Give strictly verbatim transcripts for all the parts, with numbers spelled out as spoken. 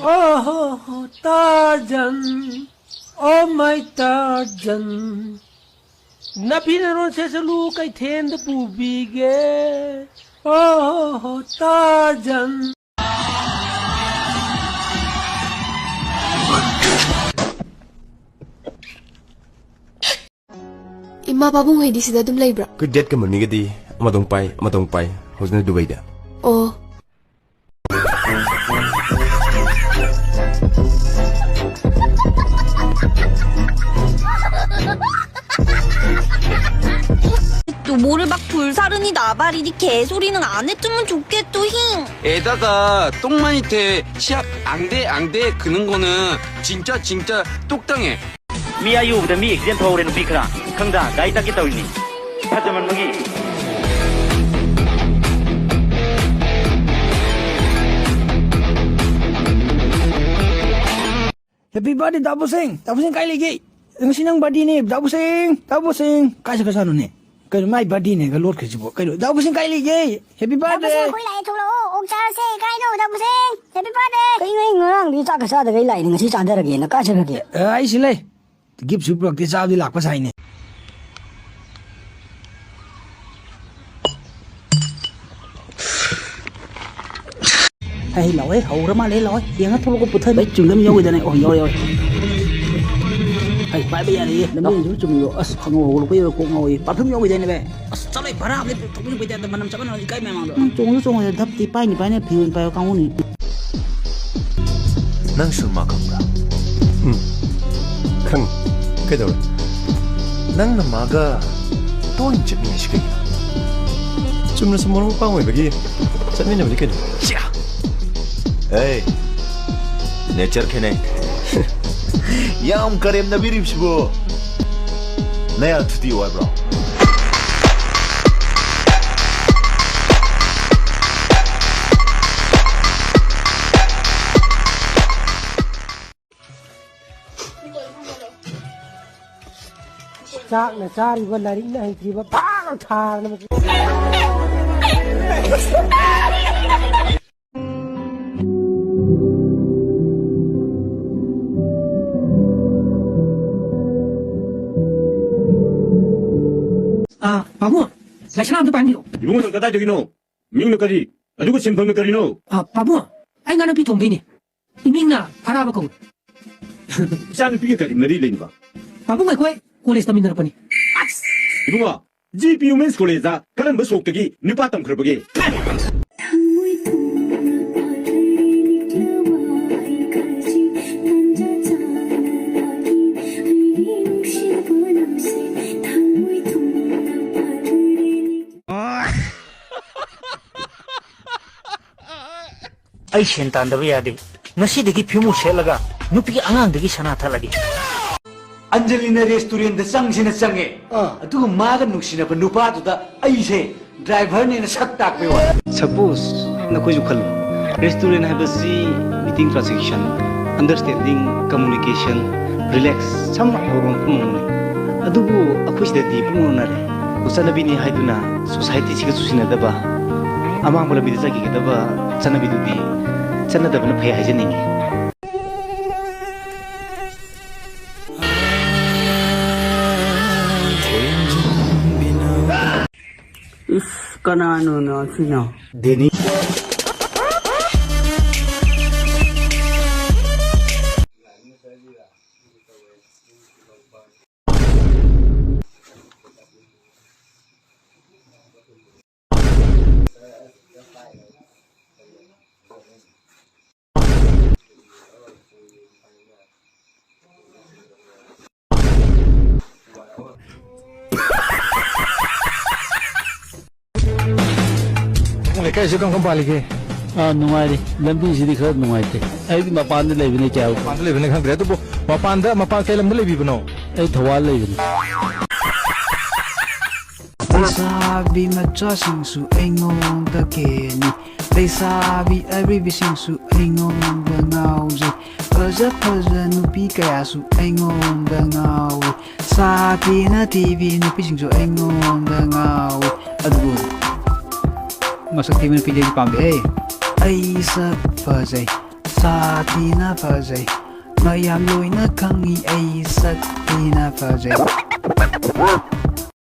ꯑꯣ ꯍꯣ ꯍꯣ, ꯇꯥꯔꯖꯟ, ꯑꯣ ꯃꯥꯏ ꯇꯥꯔꯖꯟ, ꯅꯐꯤ ꯅꯔꯣꯟ ꯁꯦꯠꯆꯜꯂꯨ, ꯀꯩꯊꯦꯜꯗ ꯄꯨꯕꯤꯒꯦ꯫ ꯑꯣ ꯍꯣ ꯍꯣ, ꯇꯥꯔꯖꯟ꯫ ꯏꯃꯥ ꯄꯥꯕꯨꯡ ꯍꯣꯏꯗꯤ ꯁꯤꯗ ꯑꯗꯨꯝ ꯂꯩꯕ꯭ꯔꯥ? ꯑꯩꯈꯣꯏ ꯗꯦꯠ ꯀꯨꯟꯃꯔꯤꯒꯗꯤ ꯑꯃꯗꯧ ꯄꯥꯏ, ꯑꯃꯗꯧ ꯄꯥꯏ, ꯍꯧꯖꯤꯛꯅ ꯗꯨꯕꯩꯗ꯫ ꯑꯣ꯫ 또 뭐를 막 불사르니 나발이니 개소리는 안 했으면 좋겠어 ܗ. 에다가 똥 많이 태 시합 앙대 앙대 그는 거는 진짜 진짜 똑당해. ꯃꯤ ꯑꯌꯨꯕꯗ ꯃꯤ ꯑꯦꯛꯁꯤꯗꯦꯟ ꯊꯣꯛꯍꯧꯔꯦ ꯅꯨꯄꯤ ꯈꯔ꯫ ꯈꯪꯗ ꯒꯥꯔꯤ ꯇꯛꯀꯦ ꯇꯧꯔꯤꯅꯤ꯫ ꯐꯖꯃꯟꯕꯒꯤ꯫ Happy birthday ꯗꯥꯕꯨꯁꯦꯡ꯫ ꯗꯥꯕꯨꯁꯦꯡ ꯀꯥꯏ ꯂꯩꯒꯦ? ꯉꯁꯤ ꯅꯪ ꯕꯥꯔꯗꯦꯅꯦ ꯗꯥꯕꯨꯁꯦꯡ꯫ ꯗꯥꯕꯨꯁꯦꯡ ꯀꯥꯏ ꯆꯠꯈ꯭ꯔꯖꯥꯠꯅꯣꯅꯦ? ꯀꯩꯅꯣ ꯃꯥꯏ ꯕꯥꯔꯗꯦꯅꯦꯒ ꯂꯣꯠꯈ꯭ꯔꯤꯁꯤꯕꯣ? ꯀꯩꯅꯣ ꯗꯥꯕꯨꯁꯦꯡ ꯀꯥꯏ ꯂꯩꯒꯦ? Happy birthday꯫ ꯗꯥꯕꯨꯁꯦꯡ ꯑꯩꯈꯣꯏ ꯂꯥꯛꯑꯦ ꯊꯣꯛꯂꯛꯑꯣ꯫ ꯑꯣꯛ ꯆꯥꯔꯁꯦ ꯀꯥꯏꯅꯣ ꯗꯥꯕꯨꯁꯦꯡ꯫ Happy birthday꯫ ꯀꯩꯅꯣ ꯑꯩ ꯉꯔꯥꯡꯗꯤ ꯆꯥꯛꯀ ꯆꯥꯗꯒꯩ ꯂꯥꯛꯏꯅꯦ ꯉꯁꯤ ꯆꯥꯗꯔꯒꯦꯅ ꯀꯥꯏ ꯆꯠꯈ꯭ꯔꯒꯦ? ꯑ, ꯑꯩ ꯁꯤ ꯂꯩ꯫ ꯒꯤꯐꯁꯨ ꯄꯨꯔꯛꯇꯦ ꯆꯥꯕꯗꯤ ꯂꯥꯛꯄ ꯁꯥꯏꯅꯦ꯫ ꯍꯩ ꯂꯥꯛꯑꯣꯍꯦ ꯍꯧꯔ ꯃꯥꯜꯂꯦ ꯂꯥꯛꯑꯣꯍꯦ ꯌꯦꯡꯉ ꯊꯣꯛꯂꯛꯄ ꯄꯨꯊꯕꯤ ꯆꯨꯝꯗꯝ ꯌꯥꯎꯈꯤꯗꯅꯦ ꯑꯣ ꯌꯥꯎꯔꯦ ꯌꯥꯎꯔꯦ꯫ ꯍꯩ ꯄꯥꯏꯕ ꯌꯥꯔꯦꯌꯦ ꯂꯝꯖꯦꯟꯁꯨ ꯆꯨꯝꯃꯤꯌꯣ ꯑꯁ ꯈꯪꯍꯧ ꯍꯧꯒꯠꯂꯛꯄ ꯌꯥꯔꯣꯏ ꯀꯣꯛ ꯉꯥꯎꯋꯦ ꯄꯥꯔꯐ꯭ꯌꯨꯝ ꯌꯥꯎꯈꯤꯗꯥꯏꯅꯦ ꯚꯥꯏ꯫ ꯑꯁ ꯆꯠꯂꯣꯍꯦ ꯚꯔꯥ ꯑꯃꯗꯤ ꯊꯛꯃꯤꯟꯅ ꯄꯩ ꯇꯥꯏꯞꯇ ꯃꯅꯝ ꯆꯞ ꯃꯥꯟꯅꯕ ꯏꯀꯥꯏ ꯃꯌꯥꯝꯗꯣ ꯅꯪ ꯆꯣꯡꯁꯨ ꯆꯣꯡꯉꯣꯏꯗ ꯙꯞꯇꯤ ꯄꯥꯏꯅꯤ ꯄꯥꯏꯅꯤ ꯐꯤꯔꯣꯟ ꯄꯥꯏꯕ ꯀꯥꯡꯕꯨꯅꯤ꯫ ꯅꯪ ꯁꯨꯔꯃꯥ ꯈꯪꯕ꯭ꯔꯥ? ꯎꯝ꯫ ꯈꯪꯉꯤ꯫ ꯀꯩꯗꯧꯔꯦ? ꯅꯪꯅ ꯃꯥꯒ ꯇꯣꯏꯅ ꯆꯠꯃꯤꯟꯅꯩꯁꯤ ꯀꯩꯒꯤꯅꯣ? ꯆꯨꯝꯅ ꯁꯨꯝ ꯃꯔꯨꯞ ꯃꯄꯥꯡ ꯑꯣꯏꯕꯒꯤ ꯆꯠꯃꯤꯟꯅꯕꯅꯤ ꯀꯩꯅꯣ꯫ ꯁꯤꯌꯥ! ꯑꯦ, ꯅꯦꯆꯔ ꯈꯦꯠꯅꯩ꯫ ꯌꯥꯝ ꯀꯔꯦꯝꯅꯕꯤꯔꯤꯕꯁꯤꯕꯨ ꯅꯌꯥ ꯊꯨꯗꯦꯛꯎ ꯍꯥꯏꯕ꯭ꯔꯣ? ꯆꯥꯛꯅ ꯆꯥꯔꯤꯕ ꯂꯥꯏꯔꯤꯛꯅ ꯍꯩꯇ꯭ꯔꯤꯕ ꯐꯥꯅ ꯊꯥꯔꯅꯕ꯫ ꯄꯥꯕꯨꯡ, ꯂꯥꯏꯁꯅꯥ ꯑꯝꯇ ꯄꯥꯏꯍꯟꯕꯤꯔꯛꯑꯣ꯫ ꯏꯕꯨꯡꯉꯣ, ꯅꯪ ꯀꯗꯥꯏꯗꯒꯤꯅꯣ? ꯃꯤꯡꯅ ꯀꯔꯤ? ꯑꯗꯨꯒ ꯁꯤꯟꯐꯝꯅ ꯀꯔꯤꯅꯣ? ꯑ, ꯄꯥꯕꯨꯡ, ꯑꯩ ꯉꯥ ꯅꯨꯄꯤ ꯊꯣꯡꯗꯣꯏꯅꯦ꯫ ꯏꯃꯤꯡꯅ ꯐꯔꯥꯕ ꯀꯧꯏ꯫ ꯏꯆꯥ ꯅꯨꯄꯤꯒ ꯀꯔꯤ ꯃꯔꯤ ꯂꯩꯅꯕ? ꯄꯥꯕꯨꯡ, ꯑꯩꯈꯣꯏ ꯀꯣꯂꯦꯖ ꯇꯝꯃꯤꯟꯅꯔꯛꯄꯅꯤ꯫ ꯏꯕꯨꯡꯉꯣ, ꯖꯤ ꯄꯤ ꯋꯨꯃꯦꯟꯁ ꯀꯣꯂꯦꯖꯇ ꯀꯔꯝꯕ ꯁꯣꯛꯇꯒꯤ ꯅꯨꯄꯥ ꯇꯝꯈ꯭ꯔꯕꯒꯦ? ꯑꯩ ꯁꯦꯟ ꯇꯥꯟꯗꯕ ꯌꯥꯗꯦ꯫ ꯉꯁꯤꯗꯒꯤ ꯐꯤꯃꯨ ꯁꯦꯠꯂꯒ ꯅꯨꯄꯤ ꯑꯉꯥꯡꯗꯒꯤ ꯁꯅꯥ ꯊꯠꯂꯒꯦ꯫ ꯑꯟꯖꯂꯤꯅ ꯔꯦꯁꯇꯨꯔꯦꯟꯗ ꯆꯪꯁꯤꯅ ꯆꯪꯉꯦ꯫ ꯑꯥ꯫ ꯑꯗꯨꯒ ꯃꯥꯒ ꯅꯨꯡꯁꯤꯅꯕ ꯅꯨꯄꯥꯗꯨꯗ ꯑꯩꯁꯦ ꯗ꯭ꯔꯥꯏꯚꯔꯅꯦꯅ ꯁꯛ ꯇꯥꯛꯄꯩ ꯋꯥꯅꯤ꯫ ꯁꯄꯣꯁ ꯅꯈꯣꯏꯁꯨ ꯈꯜꯂꯨ, ꯔꯦꯁꯇꯨꯔꯦꯟ ꯍꯥꯏꯕꯁꯤ meeting, transaction, understanding, communication, relax, ꯁꯝꯅ ꯍꯥꯏꯕ ꯃꯐꯝ ꯑꯃꯅꯤ꯫ ꯑꯗꯨꯕꯨ ꯑꯩꯈꯣꯏ ꯁꯤꯗꯗꯤ ꯄꯨꯡ ꯑꯣꯟꯅꯔꯦ꯫ ꯆꯠꯅꯕꯤꯅꯤ ꯍꯥꯏꯗꯨꯅ ꯁꯣꯁꯥꯏꯇꯤꯁꯤꯒ ꯆꯨꯁꯤꯟꯅꯗꯕ, ꯑꯃꯥꯡꯕ ꯂꯝꯕꯤꯗ ꯆꯠꯈꯤꯒꯗꯕ ꯆꯠꯅꯕꯤꯗꯨꯗꯤ ꯆꯠꯅꯗꯕꯅ ꯐꯩ ꯍꯥꯏꯖꯅꯤꯡꯉꯤ꯫ ꯏꯁ, ꯀꯅꯥꯅꯣꯅꯣ ꯑꯁꯤꯅ? ꯗꯦꯅꯤ꯫ ꯅꯪ ꯂꯩꯀꯥꯏꯁꯤ ꯀꯔꯝ ꯀꯔꯝ ꯄꯥꯜꯂꯤꯒꯦ? ꯑꯥ, ꯅꯨꯡꯉꯥꯏꯔꯤ꯫ ꯂꯝꯕꯤꯁꯤꯗꯤ ꯈꯔ ꯅꯨꯡꯉꯥꯏꯇꯦ꯫ ꯑꯩꯗꯤ ꯃꯄꯥꯟꯗ ꯂꯩꯕꯅꯦ, ꯀꯌꯥ ꯃꯄꯥꯟꯗ ꯂꯩꯕꯅꯤ ꯈꯪꯗ꯭ꯔꯦ꯫ ꯑꯗꯨꯕꯨ ꯃꯄꯥꯟꯗ, ꯃꯄꯥꯟ ꯀꯩ ꯂꯝꯗ ꯂꯩꯕꯤꯕꯅꯣ? ꯑꯩ ꯊꯧꯕꯥꯜ ꯂꯩꯕꯅꯤ꯫ ꯂꯩꯁꯥꯕꯤ ꯃꯆꯥꯁꯤꯡꯁꯨ ꯑꯩꯉꯣꯟꯗ ꯀꯦꯅꯤ, ꯂꯩꯁꯥꯕꯤ ꯑꯔꯤꯕꯤꯁꯤꯡꯁꯨ ꯑꯩꯉꯣꯟꯗ ꯉꯥꯎꯖꯩ, ꯐꯖ ꯐꯖ ꯅꯨꯄꯤ ꯀꯌꯥꯁꯨ ꯑꯩꯉꯣꯟꯗ ꯉꯥꯎꯏ, ꯁꯥꯊꯤꯅ ꯊꯤꯕꯤ ꯅꯨꯄꯤꯁꯤꯡꯁꯨ ꯑꯩꯉꯣꯟꯗ ꯉꯥꯎꯏ꯫ ꯑꯗꯨꯕꯨ ꯃꯁꯛ ꯊꯤꯕ ꯅꯨꯄꯤꯗꯤ ꯑꯩꯗꯤ ꯄꯥꯝꯗꯦꯍꯦ꯫ ꯑꯩ ꯁꯛ ꯐꯖꯩ, ꯁꯥꯊꯤꯅ ꯐꯖꯩ, ꯃꯌꯥꯝ ꯂꯣꯏꯅ ꯈꯪꯉꯤ ꯑꯩ ꯁꯛ ꯊꯤꯅ ꯐꯖꯩ꯫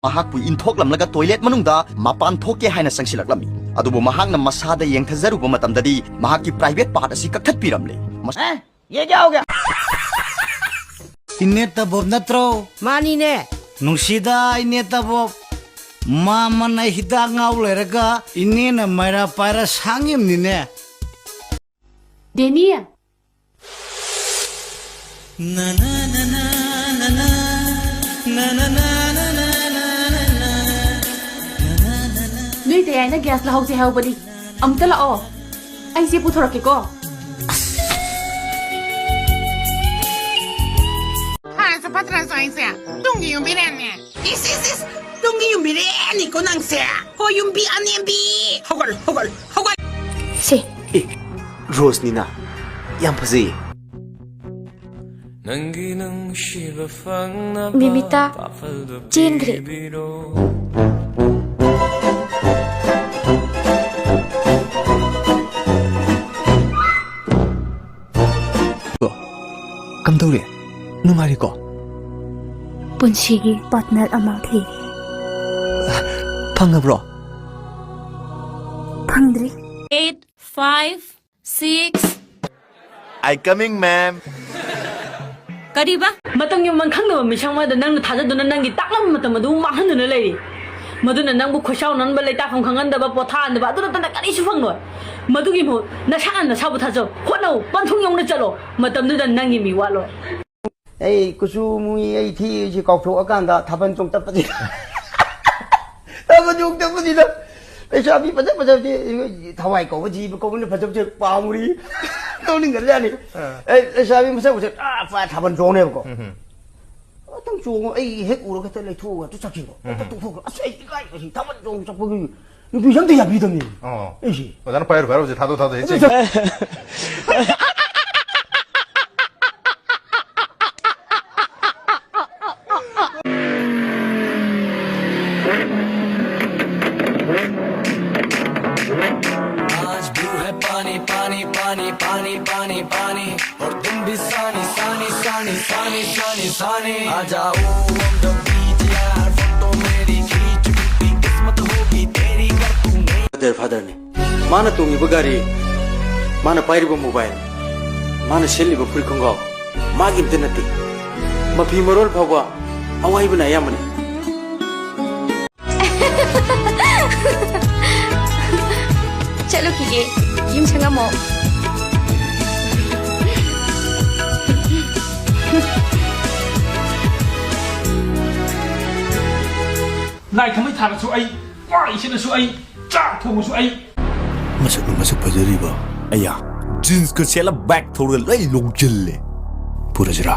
ꯃꯍꯥꯛꯄꯨ ꯏꯟꯊꯣꯛꯂꯝꯂꯒ ꯇꯣꯏꯂꯦꯠ ꯃꯅꯨꯡꯗ ꯃꯄꯥꯟ ꯊꯣꯛꯀꯦ ꯍꯥꯏꯅ ꯆꯪꯁꯤꯜꯂꯛꯂꯝꯃꯤ꯫ ꯑꯗꯨꯕꯨ ꯃꯍꯥꯛꯅ ꯃꯁꯥꯗ ꯌꯦꯡꯊꯖꯔꯨꯕ ꯃꯇꯝꯗꯗꯤ ꯃꯍꯥꯛꯀꯤ ꯄ꯭ꯔꯥꯏꯚꯦꯠ ꯄꯥꯔꯠ ꯑꯁꯤ ꯀꯛꯊꯠꯄꯤꯔꯝꯂꯦ꯫ ꯃꯁ- ये क्या हो गया? ꯏꯅꯦ ꯇꯕꯣꯞ ꯅꯠꯇ꯭ꯔꯣ? ꯃꯥꯅꯤꯅꯦ꯫ ꯅꯨꯡꯁꯤꯗ ꯏꯅꯦ ꯇꯕꯣꯞ꯫ ꯃꯥ ꯃꯅ ꯍꯤꯗꯥꯛ ꯉꯥꯎ ꯂꯩꯔꯒ ꯏꯅꯦꯅ ꯃꯩꯔꯥ ꯄꯥꯏꯔ ꯁꯥꯡꯉꯤꯕꯅꯤꯅꯦ꯫ ꯗꯦꯅꯤ꯫ ꯅꯣꯏ ꯗꯌꯥꯏꯅ ꯒ꯭ꯌꯥꯁ ꯂꯧꯍꯧꯁꯦ ꯍꯥꯏꯍꯧꯕꯅꯤ꯫ ꯑꯃꯨꯛꯇ ꯂꯥꯛꯑꯣ꯫ ꯑꯩꯁꯦ ꯄꯨꯊꯣꯔꯛꯀꯦꯀꯣ꯫ ꯐꯔꯁꯨ ꯐꯠꯇ꯭ꯔꯁꯨ ꯑꯩꯁꯦ ꯇꯨꯡꯒꯤ ꯌꯨꯝꯕꯤꯔꯦꯟꯅꯦ꯫ ꯏꯁ, ꯏꯁ, ꯏꯁ, ꯇꯨꯡꯒꯤ ꯌꯨꯝꯕꯤꯔꯦꯟꯅꯤꯀꯣ ꯅꯪꯁꯦ꯫ ꯍꯣꯏ, ꯌꯨꯝꯕꯤ ꯑꯅꯦꯝꯕꯤ꯫ ꯍꯧꯒꯠꯂꯨ, ꯍꯧꯒꯠꯂꯨ, ꯍꯧꯒꯠꯂꯨ꯫ ꯁꯦ꯫ ꯑꯦ, ꯔꯣꯁꯅꯤꯅ꯫ ꯌꯥꯝ ꯐꯖꯩꯌꯦ꯫ ꯅꯪꯒꯤ ꯅꯨꯡꯁꯤꯕ ꯐꯪꯅꯕ ꯃꯤꯃꯤꯇꯥ ꯄꯥꯐꯜꯗꯨ ꯆꯦꯟꯈ꯭ꯔꯦ꯫ ꯄꯤꯕꯤꯔꯣ꯫ ꯀꯝꯗꯧꯔꯤ? ꯅꯨꯡꯉꯥꯏꯔꯤꯀꯣ? ꯄꯨꯟꯁꯤꯒꯤ ꯄꯥꯔꯠꯅꯔ ꯑꯃ ꯊꯤꯔꯤ꯫ ꯐꯪꯉꯕ꯭ꯔꯣ? ꯐꯪꯗ꯭ꯔꯤ꯫ Eight, five, six. I coming, ma'am. ꯀꯔꯤꯕ? ꯃꯇꯝꯒꯤ ꯃꯃꯜ ꯈꯪꯗꯕ ꯃꯤꯁꯛ ꯑꯃꯗ ꯅꯪꯅ ꯊꯥꯖꯗꯨꯅ ꯅꯪꯒꯤ ꯇꯥꯛꯂꯝꯕ ꯃꯇꯝ ꯑꯗꯨ ꯃꯥꯡꯍꯟꯗꯨꯅ ꯂꯩꯔꯤ꯫ ꯃꯗꯨꯅ ꯅꯪꯕꯨ ꯈꯣꯏꯁꯥꯎꯅꯍꯟꯕ, ꯂꯩꯇꯥꯐꯝ ꯈꯪꯍꯟꯗꯕ, ꯄꯣꯊꯥꯍꯟꯗꯕ, ꯑꯗꯨ ꯅꯠꯇꯅ ꯀꯔꯤꯁꯨ ꯐꯪꯂꯣꯏ꯫ ꯃꯗꯨꯒꯤ ꯃꯍꯨꯠ ꯅꯁꯥꯅ ꯅꯁꯥꯕꯨ ꯊꯥꯖꯧ, ꯍꯣꯠꯅꯧ, ꯄꯟꯊꯨꯡ ꯌꯧꯅ ꯆꯠꯂꯣ꯫ ꯃꯇꯝꯗꯨꯗ ꯅꯪꯒꯤ ꯃꯤ ꯋꯥꯠꯂꯣꯏ꯫ ꯑꯩ ꯀꯨꯆꯨ ꯃꯨꯏ, ꯑꯩ ꯊꯤ ꯁꯤ ꯀꯥꯎꯊꯣꯛꯑꯀꯥꯟꯗ ꯊꯥꯕꯜ ꯆꯣꯡ ꯇꯞꯄꯁꯤꯗ꯫ ꯊꯥꯕꯜ ꯆꯣꯡ ꯇꯞꯄꯁꯤꯗ ꯂꯩꯁꯥꯕꯤ ꯐꯖ ꯐꯖꯕꯁꯤ ꯊꯋꯥꯏ ꯀꯧꯕ ꯖꯤꯕ ꯀꯧꯕꯅ ꯐꯖꯕꯁꯦ ꯄꯥꯝꯃꯨꯔꯤ꯫ ꯅꯣꯛꯅꯤꯡꯒ꯭ꯔꯖꯥꯠꯅꯤ꯫ ꯑꯥ꯫ ꯑꯩ ꯂꯩꯁꯥꯕꯤ ꯃꯁꯛ ꯃꯁꯛ ꯑꯥ ꯐꯥ ꯊꯥꯕꯜ ꯆꯣꯡꯅꯦꯕꯀꯣ꯫ ꯎꯝ ꯍꯝ꯫ ꯉꯥꯛꯇꯪ ꯆꯣꯡꯉꯣ, ꯑꯩ ꯍꯦꯛ ꯎꯔꯒ ꯍꯦꯛꯇ ꯂꯩꯊꯣꯛꯑꯒ ꯍꯦꯛꯇ ꯆꯠꯈꯤꯕ꯫ ꯎꯝ ꯍꯝ꯫ ꯍꯦꯛꯇ ꯇꯣꯛꯊꯣꯛꯈ꯭ꯔꯣ꯫ ꯑꯁ ꯑꯩ ꯏꯀꯥꯏ, ꯑꯁꯤ ꯊꯥꯕꯜ ꯆꯣꯡ ꯆꯠꯄꯒꯤ ꯅꯨꯄꯤꯁꯦ ꯑꯝꯇ ꯌꯥꯕꯤꯗꯕꯅꯤ꯫ ꯑꯣ꯫ ꯑꯩꯁꯦ꯫ ꯑꯣꯖꯥꯅ ꯄꯥꯏꯔꯨ, ꯄꯥꯏꯔꯨ, ꯍꯧꯖꯤꯛ ꯊꯥꯗꯣꯛ, ꯊꯥꯗꯣꯛ, ꯍꯦꯛ ꯆꯦꯟꯈꯤ꯫ आज ब्लू है पानी, पानी, पानी, पानी, पानी, पानी, और तुम भी सानी, सानी, सानी, सानी, सानी, सानी। आ जाओ on the beach यार, फोटो में ꯐꯥꯗꯔ ꯐꯥꯗꯔꯅꯤ꯫ ꯃꯥꯅ ꯇꯣꯡꯉꯤꯕ ꯒꯥꯔꯤ, ꯃꯥꯅ ꯄꯥꯏꯔꯤꯕ ꯃꯣꯕꯥꯏꯜ, ꯃꯥꯅ ꯁꯦꯠꯂꯤꯕ ꯐꯨꯔꯤꯠ ꯈꯣꯡꯒ꯭ꯔꯥꯎ ꯃꯥꯒꯤ ꯑꯝꯇ ꯅꯠꯇꯦ꯫ ꯃꯐꯤ ꯃꯔꯣꯜ ꯐꯥꯎꯕ ꯑꯋꯥꯏꯕꯅ ꯑꯌꯥꯝꯕꯅꯤ꯫ ꯆꯠꯂꯨꯈꯤꯒꯦ꯫ ꯌꯨꯝ ꯁꯪꯉꯝꯃꯣ꯫ ꯂꯥꯏ ꯊꯥꯎꯃꯩ ꯊꯥꯔꯁꯨ ꯑꯩ, ꯋꯥꯏ ꯁꯤꯠꯂꯁꯨ ꯑꯩ, ꯆꯥꯛ ꯊꯣꯡꯉꯁꯨ ꯑꯩ꯫ ꯃꯁꯛꯅ ꯃꯁꯛ ꯐꯖꯔꯤꯕ ꯑꯩꯌꯥ, ꯖꯤꯟꯁꯀ ꯁꯦꯠꯂ ꯕꯥꯏꯛ ꯊꯧꯔꯒ ꯂꯣꯏ ꯂꯣꯡꯁꯤꯜꯂꯦ꯫ ꯄꯨꯔꯁꯤꯔꯥ?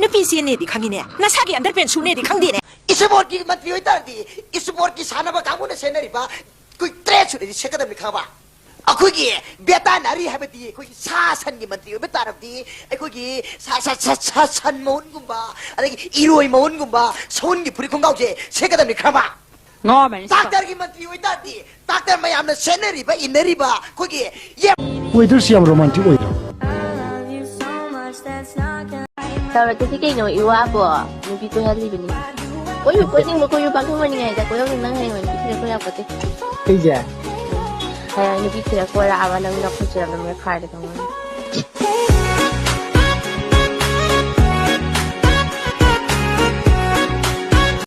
ꯅꯨꯄꯤ ꯆꯦꯟꯅꯦꯗꯤ ꯈꯪꯉꯤꯅꯦ, ꯅꯁꯥꯒꯤ ꯑꯟꯗꯔꯄꯦꯟ ꯁꯨꯅꯦꯗꯤ ꯈꯪꯗꯦꯅꯦ꯫ ꯏꯁꯄꯣꯔꯠꯀꯤ ꯃꯟꯇ꯭ꯔꯤ ꯑꯣꯏꯇꯥꯔꯗꯤ ꯏꯁꯄꯣꯔꯠꯀꯤ ꯁꯥꯟꯅꯕ ꯀꯥꯡꯕꯨꯅ ꯁꯦꯠꯅꯔꯤꯕ ꯑꯩꯈꯣꯏ ꯗ꯭ꯔꯦꯁꯁꯨ ꯂꯩꯗꯤ ꯁꯦꯠꯀꯗꯕꯅꯤ, ꯈꯪꯉꯕ? ꯑꯩꯈꯣꯏꯒꯤ ꯕꯦꯇꯥꯅꯔꯤ ꯍꯥꯏꯕꯗꯤ ꯑꯩꯈꯣꯏꯒꯤ ꯁꯥ ꯁꯟꯒꯤ ꯃꯟꯇ꯭ꯔꯤ ꯑꯣꯏꯕ ꯇꯥꯔꯕꯗꯤ ꯑꯩꯈꯣꯏꯒꯤ ꯁꯥ, ꯁꯥ, ꯁꯥ, ꯁꯥ ꯁꯟ ꯃꯎꯟꯒꯨꯝꯕ, ꯑꯗꯒꯤ ꯏꯔꯣꯏ ꯃꯎꯟꯒꯨꯝꯕ ꯁꯎꯟꯒꯤ ꯐꯨꯔꯤꯠ ꯈꯣꯡꯒ꯭ꯔꯥꯎꯁꯦ ꯁꯦꯠꯀꯗꯕꯅꯤ, ꯈꯪꯉꯕ? ꯉꯥꯎꯔꯝꯃꯅꯤ ꯁꯤꯀꯣ꯫ ꯗꯥꯛꯇꯔꯒꯤ ꯃꯟꯇ꯭ꯔꯤ ꯑꯣꯏꯇꯥꯔꯗꯤ ꯗꯥꯛꯇꯔ ꯃꯌꯥꯝꯅ ꯁꯦꯠꯅꯔꯤꯕ, ꯏꯟꯅꯔꯤꯕ ꯑꯩꯈꯣꯏꯒꯤ ꯌꯦ- ꯋꯦꯗꯔꯁꯤ ꯌꯥꯝ ꯔꯣꯃꯥꯟꯇꯤꯛ ꯑꯣꯏꯗ꯭ꯔꯣ? ꯇꯧꯔꯛꯀꯦꯗꯤ ꯀꯩꯅꯣ ꯏꯋꯥꯕꯣ? ꯅꯨꯄꯤ ꯀꯣꯏꯍꯜꯂꯤꯕꯅꯤ꯫ ꯀꯣꯏꯌꯨ, ꯀꯣꯏꯅꯤꯡꯕ ꯀꯣꯏꯌꯨ, ꯄꯥꯈꯪ ꯑꯣꯏꯅꯤꯡꯉꯩꯗ ꯀꯣꯏꯍꯧꯅꯤ꯫ ꯅꯪ ꯍꯌꯦꯡ ꯅꯨꯄꯤ ꯊꯤꯔ ꯀꯣꯏ ꯌꯥꯄꯣꯠꯇꯦ꯫ ꯑꯩꯁꯦ? ꯍꯌꯦꯡ ꯅꯨꯄꯤ ꯊꯤꯔ ꯀꯣꯏꯔꯛꯑꯕ ꯅꯪ ꯅꯈꯨꯠꯁꯤꯔ ꯑꯗꯨꯝ ꯃꯦꯠꯈꯥꯏꯔꯦ ꯈꯪꯉꯣ꯫